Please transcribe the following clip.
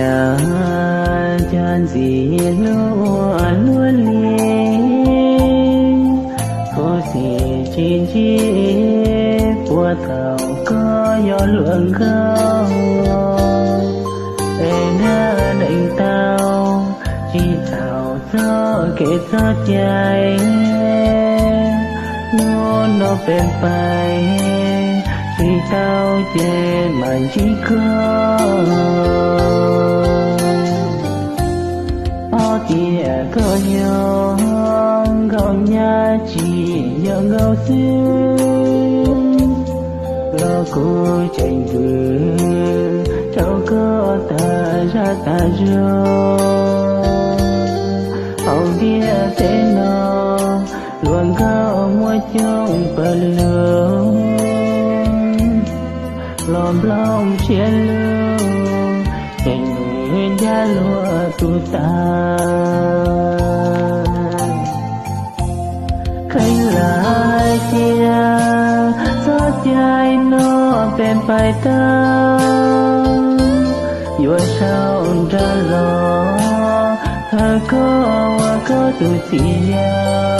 Cia cag ntxim hlub ua luaj li, khuv xim tsis ntsib puag thaum koj yuav luag nkauj. Es niaj neej tau tsis txhaum txoj kev txoj cai, hnub no peb pais tsis tau ces mam ntsib koj. Ob tiam koj yog nkauj nyab tsis yog nkauj xwb, los kuv tseem vwm rau koj tas zaj tas zog. Hauv ntiaj teb no luag nkauj muaj coob pawg lug, los nplooj siab lug ces nws ncaj luag tus tas. Kheev lam hais tias txoj cai no peb pais tau, yuav sau nra los thawb koj ua koj tus txiv yawg.